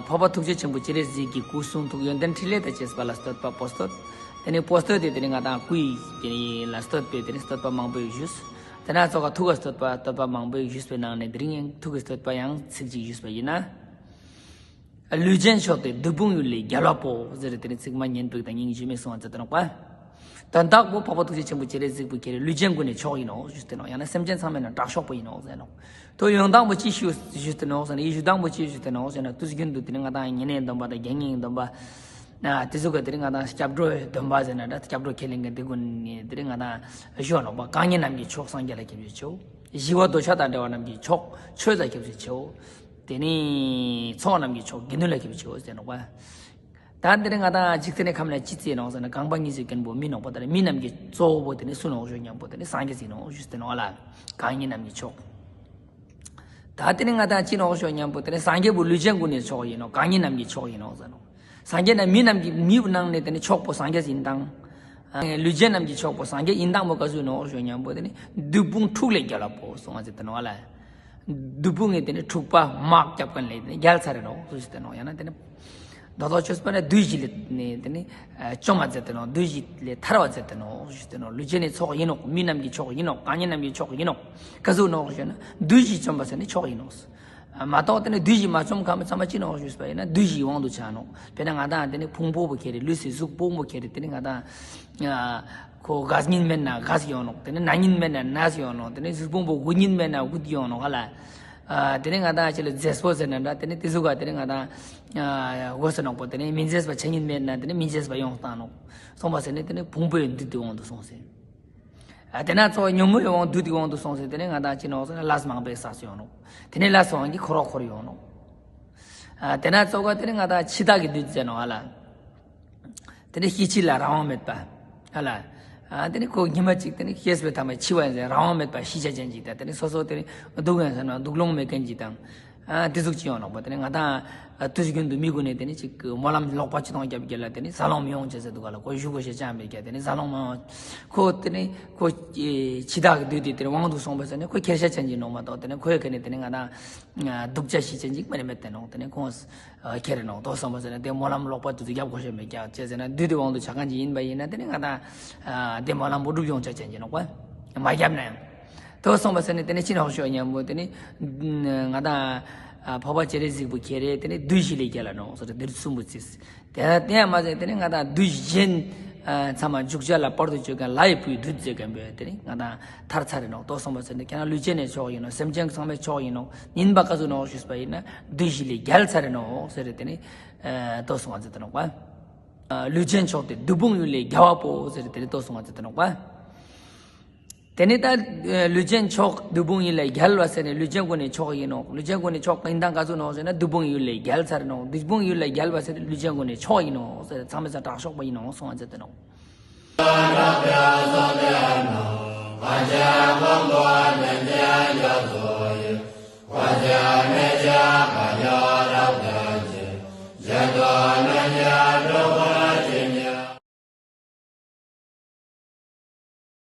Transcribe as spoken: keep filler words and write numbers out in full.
འཕགས་པ་ཐུགས་རྗེ་ཆེན་པོ་སྤྱན་རས་གཟིགས་ཀྱི་སྐུ་གསུང་ཐུགས་ཡོན་ཏན་ཕྲིན་ལས་དང་བཅས་པ་ལ་བསྟོད་པ་པོ་བསྟོད། དེ་ནས་པོ་བསྟོད་དེ་དེ་ནས་ང་དང་སྐུ་ཡི་དེ་ནས་ལ་བསྟོད་པའི་དེ་ནས་བསྟོད་པ་མང་པོ་ཞིག་ཞུས། དེ་ན་ཙོགས་ཀ་ཐུགས་ཀ་བསྟོད་པ་བསྟོད་པ་མང་པོ་ཞིག་ཞུས་པའི་ནང་ནས་དེ་རིང་ཡང་ཐུགས་ཀྱི་བསྟོད་པ་ཡང་ཚིག་གཅིག་ཞུས་པ་ཡིན་ན། ལུས་ཅན་མཆོག་སྟེ་བདུད་དཔུང་གཡུལ་ལས་རྒྱལ་བ་པོ་ཟེར་དེ་ནས་ཚིག་མ་ཉན་པོ་དང་སྙིང་རྗེ་མེད་སོང་བ་ཟེར་དེ་ནོག་པ། དོན་དག་པོ་འཕགས་པ་ཐུགས་རྗེ་ཆེན་པོ་སྤྱན་རས་གཟིགས་པོ་ཁྱེད་རང་ལུས་ཅན་ཀུན་ནས་མཆོག་ཡིན་ནོ་ཞུས་ཏེ་ནོག། ཡང་ན་སེམས་ཅན་ཚང་མའི་ནང་དྲག་ཤོས་པོ་ཡིན་ནོ་ཟེར་ནོག། དོ་ཡོན་ཏན་པོ་ཅི་ཞུས་ཞུས་ཏེ་ནོག་ཟེར་ན། ཡེ་ཤེས་ཏན་པོ་ཅི་ཞུས་ཏེ་ནོག་ཟེར་ན། དུས་རྒྱུན་དུ་དེ་ནི་ང་དང་ཉེ་གནས་སྡོམ་པ་དང་རྒྱལ་ངེས་སྡོམ་པ། ཨ་དེ་ཚོ་ག་དེ་རིང་ང་དང་སྐྱབས་འགྲོའི་སྡོམ་པ་ཟེར་ན་འདྲ། སྐྱབས་འགྲོ་ཁས་ལེན་མཁན་དེ་ཀུན་ནི་དེ་རིང་ང་དང་ཞུ་ནོག་པ། གང་ཉིད་རྣམས་ཀྱི་མཆོག་སངས་རྒྱས་ལ་སྐྱབས་སུ་མཆིའོ། ཞི་བ་འདོད་ཆགས་དང་བྲལ་བ་རྣམས་ཀྱི་མཆོག་ཆོས་ལ་སྐྱབས་སུ་མཆིའོ། དེ་ནི་ཚོགས་རྣམས་ཀྱི་མཆོག་དགེ་འདུན་ལ་སྐྱབས་སུ་མཆིའོ་ཟེར་ནོག་པ། ད་འདི་རིང་ང་དང་འཇིག་རྟེན་ནི་ཁམས་ན་ཅི་བརྩི་ནོག་ཟེར་ན། རྐང་པ་གཉིས་སུ་གྱེན་པོ་མི་ནོག་པ། ད་རེ་མི་རྣམས་ཀྱི་གཙོ་བོ་དེ་ནི་སུ་ནོག་ཞུ་སྙམ་པོ་དེ་ནི་སངས་རྒྱས་ཡིན་ནོག་ཞུས་ཏེ་ནོག་ལ། གང་ཉིད་རྣམས་ཀྱི་མཆོག། ད་དེ་ནི་ང་དང་ཅི་ནོག་ཞུ་སྙམ་པོ་དེ་ནི་སངས་རྒྱས་པོ་ལུས་ཅན་ཀུན་ནས་མཆོག་ཡིན་ནོག། གང་ཉིད་རྣམས་ཀྱི་མཆོག་ཡིན་ནོག་ཟེར་ནོག། སངས་རྒྱས་ན་མི་རྣམས་ཀྱི་མིའི་ནང་ནས་དེ་ནི་མཆོག་པོ་སངས་རྒྱས་ཡིན་དང་། ལུས་ཅན་རྣམས་ཀྱི་མཆོག་པོ་སངས་རྒྱས་ཡིན་དང་པོ་ག་ཟུག་ནོག་ཞུ་སྙམ་པོ་དེ་ནི་བདུད་དཔུང་འཁྲུགས་ལས་རྒྱལ་བ་པོ་གསུངས་པ་ཟེར་ཏེ་ནོག་ལ། བདུད་དཔུང་གི་དེ་ནི་འཁྲུག་པ་དམག་རྒྱབ་མཁན་ལས་དེ་ནི་རྒྱལ་ཚར་རེ་ནོག་ཟེར་ཏེ་ནོག། ཡང་ན་དེ་ནི་རྡོག་རྡོག་ཆོས་པ་ན་བདུད་བཞི་ལས་ནི་དེ་ནི་བཅོམ་པ་མཛད་དེ་ནོག། བདུད་བཞི་ལས་ཐར་བ་མཛད་དེ་ནོག་ཞུས་ཏེ་ནོག། ལུས་ཅན་ནི་མཆོག་ཡིན་ནོག། མི་རྣམས་ཀྱི་མཆོག་ཡིན་ནོག། གང་ཉིད་རྣམས་ཀྱི་མཆོག་ཡིན་ནོག། ག་ཟུག་ནོག་ཞུ་ན་བདུད་བཞི་བཅོམ་པ་ཟེར་ནི་མཆོག་ཡིན་ནོག། མ་གཏོགས་དེ་ནི་བདུད་བཞི་མ་བཅོམ་གམ་ཚང་མ་ཅི་ནོག་ཞུས་པ་ཡིན་ན་བདུད་བཞིའི་དབང་དུ་ཆ་ནོག། དཔེར་ན་ང་དང་དེ་ནི་ཕུང་པོ་བོ་ཁྱེར་རེ། ལུས་སི་གཟུགས་ཕུང་པོ་ཁྱེར་རེ། དེ་ནི་ང་དང་ཁོ་རྒས་ཉིན་མེད་ན་རྒས་ཡོང་ནོག། དེ་ནི་ན་ཉིན་མེད་ན་ན་ཡོང་ནོག། དེ་ནི་གཟུགས་ཕུང་པོ་དགུ་ཉིན་མེད་ན་དགུ་ཡོང་ནོག་ཧ་ལ། དེ་ནི་ང་དང་ཅི་ལ་མཛེས་པོ་ཟེར་ན་འདྲ། དེ་ནི་དེ་ཟུག་ག་དེ་ནི་ང་དང་དགོས་ཟེར་ནོག་པོ། དེ་ནི་མི་མཛེས་པ་ཆ་ཉིན་མེད་ན་དེ་ནི་མི་མཛེས་པ་ཡོང་སྟངས་ནོག། སོང་པ་ཟེར་ནི་དེ་ནི་ཕུང་པོའི་བདུད་དེ་དབང་དུ་སོང་ཟེར། ཨ་དེ་ན་གཙོ་བོ་ཉོན་མོངས་པའི་དབང་བདུད་ཀྱི་དབང་དུ་སོང་ཟེར། དེ་ནས་ང་དང་ཅི་ནོག་ཟེར་ན་ལས་མང་པོའི་བསགས་སུ་ཡོང་ནོག། དེ་ནས་ལས་དབང་གིས་འཁོར་བ་འཁོར་ཡོང་ནོག། ཨ་དེ་ན་གཙོ་བོ་དེ་ནས་ང་དང་འཆི་བདག་གི་བདུད་ཟེར་ནོག་ཧ་ལ། དེ་ནས་ཤི་འཆི་ལ་རང་དབང་མེད་པ་ཧ་ལ། ཨ་དེ་ནས་ཁོ་ཉི་མ་གཅིག་དེ་ནས་སྐྱེས་པའི་ཐ་མ་འཆི་བ་ཡིན་ཟེར་རང་དབང་མེད་པ་ཤི་ཆ་ཅན་ཅིག་དང་། དེ་ནས་སོ་སོ་དེ་ནས་སྡུག་ཡང་ཟེར་ན་སྡུག་སློང་མེད་མཁན་ཅིག་དང་། ཨ་དེ་ཟུག་ཅིག་ཡོང་ནོག་པ། དེ་ནས་ང་དང་ཨ་དུས་རྒྱུན་དུ་མི་ཀུན་ནས་དེ་ནས་ཅིག་སྨོན་ལམ་ལོག་པ་ཅི་གཏོང་རྒྱབ་རྒྱལ་ལ་དེ་ནས་ཟ་ལོང་མི་ཡོང་ཅེས་ཟེར་འདུག་ག་ལ། ཁོ་ཞུ་དགོས་ཤེས་ཅང་མེད་ཀྱ། དེ་ནས་ཟ་ལོང་མ་ཡོང་། ཁོ་དེ་ནས་ཁོ་ཨེ་འཆི་བདག་གི་བདུད་དེ་དེ་ནས་དབང་དུ་སོང་པ་ཟེར་ནས་ཁོ་ཁྱེར་ཤ་ཅན་གྱི་ནོག་མ་གཏོགས། དེ་ནས་ཁོའི་ཁ་ནས་དེ་ནས་ང་དང་ཨ་སྡུག་ཅག་ཤི་ཅན་ཅིག་མ་རེད་མེད་དེ་ནོག། དེ་ནས་ཁོང་ཨ་ཁྱེར་རེ་ནོག་དོ་སོང་པ་ཟེར་ན་དེ་སྨོན་ལམ་ལོག་པ་དེ་ཚོ་རྒྱབ་དགོས་ཤེས་མེད་ཀྱ། ཅེས་ཟེར་ན་བདུད་དེ་དབང་དུ་ཆ་མཁན་ཅིག་ཡིན་པ་ཡིན་ན་དེ་ནས་ང་དང་ཨ་དེ་སྨོན་ལམ་པོ་སྒྲུབ་ཡོང་ཆ་ཅན་གྱི་ནོག་པ། མ་རྒྱབ་ན་ཡང་། དོ་སོང་པ་ཟེར་ནས་དེ་ནས་ཅི་ནོག་ཞུ་སྙམ་པོ་དེ་ནས་ང་དང་ཨ་འཕགས་པ་སྤྱན་རས་གཟིགས་པོ་ཁྱེད་རེད། དེ་ནས་བདུད་བཞི་ལས་རྒྱལ་ལ་ནོག་ཟེར་དེ་གསུམ་པོ་བརྩིས། དེ་དེ་ཡང་མ་ཟད་དེ་ནས་ང་དང་བདུད་གཞན་ཨ་ཚང་མ་འཇུག་བྱ་ལ་དཔལ་དུ་སྤྱོད་མཁན་ལྷ་ཡི་བུའི་བདུད་ཟེར་མཁན་པོས་དེ་ནས་ང་དང་ཐར་ཚར་རེ་ནོག། དོ་སོང་པ་ཟེར་ནས་ཁྱེད་རང་ལུས་ཅན་ནས་མཆོག་ཡིན་ནོག། སེམས་ཅན་ཚང་མའི་མཆོག་ཡིན་ནོག། ཡིན་པ་ག་ཟུག་ནོག་ཞུས་པ་ཡིན་ན་བདུད་བཞི་ལས་རྒྱལ་ཚར་རེ་ནོག་ཟེར་རེ་དེ་ནས་ཨ་དོ་སོང་བ་ཟེར་དེ་ནོག་པ། ཨ་ལུས་ཅན་མཆོག་སྟེ་བདུད་དཔུང་གཡུལ་ལས་རྒྱལ་བ་པོ་ཟེར་རེ་དེ་ནས་དོ་སོང་བ་ཟེར་དེ་ནོག་པ། དེ་ནས་ད་ལུས་ཅན་མཆོག་བདུད་དཔུང་ཡུལ་ལས་རྒྱལ་བ་ཟེར་ནས་ལུས་ཅན་ཀུན་ནས་མཆོག་ཡིན་ནོག། ལུས་ཅན་ཀུན་ནས་མཆོག་ཡིན་དང་ག་ཚོད་ནོག་ཟེར་ན་བདུད་དཔུང་ཡུལ་ལས་རྒྱལ་ཚར་ནོག། བདུད་དཔུང་ཡུལ་ལས་རྒྱལ་བ་ཟེར་ནས་ལུས་ཅན་ཀུན་ནས་མཆོག་ཡིན་ནོག་ཟེར། ཚང་མས་ས་དྲག་ཤོག་པ་ཡིན་ནོག་གསུང་བ་མཛད་དེ་ནོག།